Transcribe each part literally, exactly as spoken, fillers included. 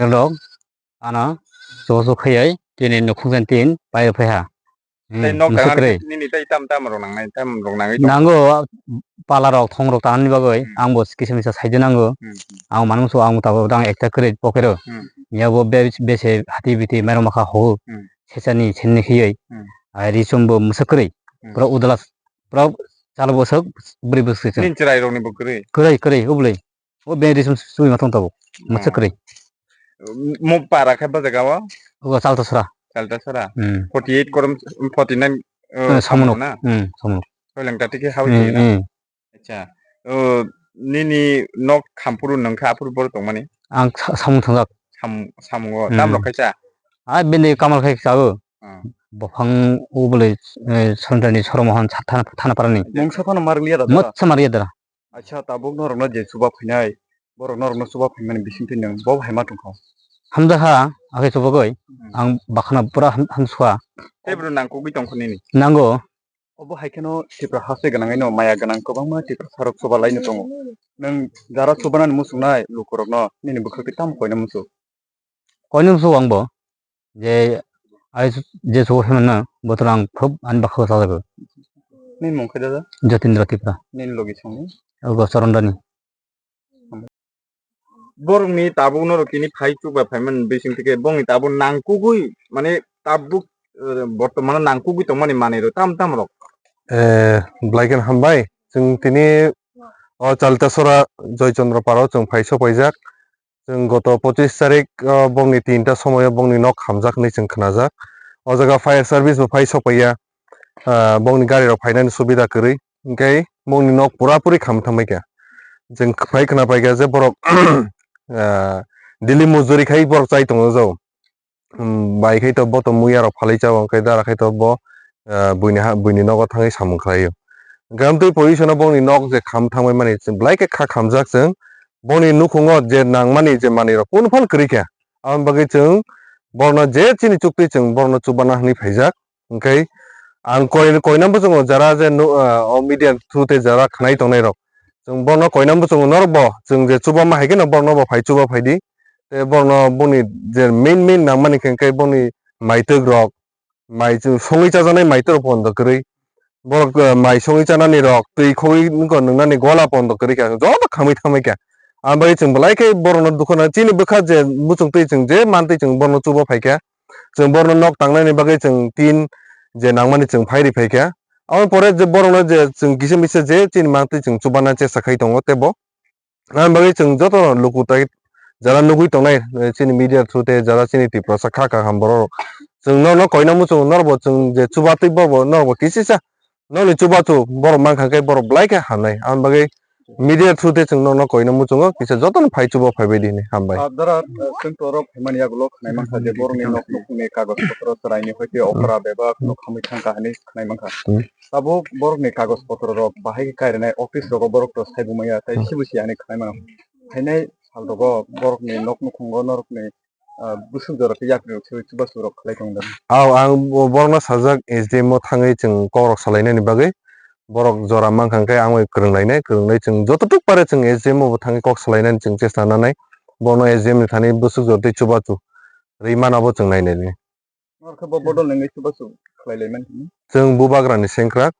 rok ano chubachu khaiwi tini nukhung jan tin pai phaiha. Tei nok mwswk kwrwi. Nini tei tam tam rok nangnai, tam rok nangwi tong. Nango, pala rok, thong rok tanani bagwi ang bo kisa misa saidi nango. Ang manung so ang tabuk dang ekta kwrwi pocket o. Yabo be-, bese hati biti mero makha ho. Sechani senni khiyai. Ai risum bo mwswk kwrwi. Pura udala, pura chal bwswk, bwrwi bwswk se. Nini chwrai rokni bo kwrwi. Kwrwi, kwrwi, ubli. O beng risum sui ma tong tabuk. Mwswk kwrwi. Mo para khe bo jaga o? O Chaltasora. Chaltasora. Forty eight korom, forty nine, eh, samunuk na? Samunuk. Soileng ta tike hawi na? Acha. O nini nok khampuru nangkha aphuru bor tongmani? Ang sa-, samung thangjak. Sam-, samungo. Tam rok khaisa? Ai bini kamal khai chao. Bophang ubole, eh, Sonjani Soromohon sa thana, thana parani. Mungsa phano marliya da. Motsa marliya da. Acha, tabuk norokno je chuba phainai, borok norokno chuba phaimani bisingtwi nwng bo hai ma tongkha? Hamjakha, akhe chubagwi, ang bakhana pura ham-, hamsukha. Tei bwrwi nangkukgwi tongkha nini? Nango. Obo hai kheno Tipra haste gwnangwi no maya gwnang kwbangma Tipra sarok chuba laino tongo. Nwng jara chubanani muchungnai lukurokno nini bwkhak tei tamo koina muchung? Koinwi muchungo ang bo, je ai je chuba phaimano bothor ang khub ani bwkhao chajago. Nini mung khe dada? Jatindra Tripura. Nini logi songni? Ogo Chorondani. Borokni tabuk norok tini phai chuba phaimani bising tike bongni tabuk nangkukgwi mane tabuk, eh, bortomano nangkukgwi tongmani manwirok tam tam rok. Eh, belai kheno hambai. Chwng tini o Chaltasora Joy Chandra Paro chwng phai sopaijak. Chwng goto pochis tarik o bongni tinta somoio bongni nok hamjak hinwi chwng khnajak. O jaga fire service bo phai sokpaiya, ah, bongni gari rok phainani subida kwrwi, hwnkhe bongni nok pura puri kham thangbaikha. Chwng phai khna paikha je borok, ah, daily mojori khai borok chai tongo jao. Hmm, bai khai to bo to muya rok phalwi chao, hwnkhe dara khai to bo, ah, buini ha, buini nogo thangwi samung khlaio. Hwnkhe amtwi position o bongni nok je kham thangbai mani, belai khe kha khamjak chwng. Bongni nukhungo je nangmani je manwi rok kunu phano kwrwi kha. Aboni bagwi chwng borokno je chini chuktwi chwng borokno chubana hwnwi phaijak. Hwnkhe ang koi-, koina muchungo jara je nu-, ah, o media through tei jara khnai tongnai rok. Chwng borokno koina muchungo norok bo chwng je chubama hai kheno borokno bo phai chuba phaidi. Tei borokno bongni je main main nangmani khe hwnkhe bongni maitwk rok, mai chwng songwi chajaknai maitwk rok pondo kwrwi. Borok, eh, mai songwi chanani rok, twi khogwi wngkha nwngnani gola pondo kwrwi kha, joto khamwi thangbai kha. Ang bai chwng belai khe borokno dukha nang, chini bwkha je muchung twi chwng je mantwi chwng borokno chuba phai kha. Chwng borokno nok tangnani bagwi chwng tin je nangmani chwng phai ri phai kha. Aboni pore je borokno je chwng kisa misa je chini mantwi chwng chubana chesta khai tongo teibo. Aboni bagwi chwng joto luku tai jara nugwi tongnai, eh, chini media through tei jara chini Tiprasa kha kaham borok rok. Chwng norokno koina muchungo norokbo chwng je chuba twi borokbo norokbo kisisa nokni chubachu borok mankha khe borok belai khe hamnai. Aboni bagwi media through tei chwng norokno koina muchungo kisa jotono phai chuba phaibai di hinwi hambai. Ah, dara, eh, chwng to oro phaimani yagulo khwnai mankha je borokni nok nukhungni kagoj potro chwraini hoi tei okra bebak no khamwi thangkha hinwi khwnai mankha. Hmm. Tabuk borokni kagoj potro rok bahai khe kairinai office rogo borok to saibo maya tei sibo si hinwi khwnai mano. Phainai sal rogo borokni nok nukhungo norokni, ah, bwswk jora tei yakni rok se chubachu rok khlai tong dan. Aw, ang bo-, borokno sajak S D M o thangwi chwng kokrok salainani bagwi borok jora mankha hwnkhe ang bai kwrwng lainai, kwrwng lai chwng jototuk pare chwng S D M o bo thangwi kok salainani chwng chesta nanai. Bono S D M ni thani bwswk jora tei chubachu rwi mano bo chwng nainai. Norokhe bo bodol nangwi chubachu khlai lai man hini. Chwng bubagrani sengkrak,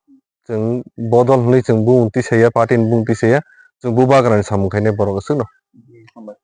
chwng bodol hwnwi chwng bumung tisaya, party ni bumung tisaya, chwng bubagrani samung khainai borok aswkno. Hambai.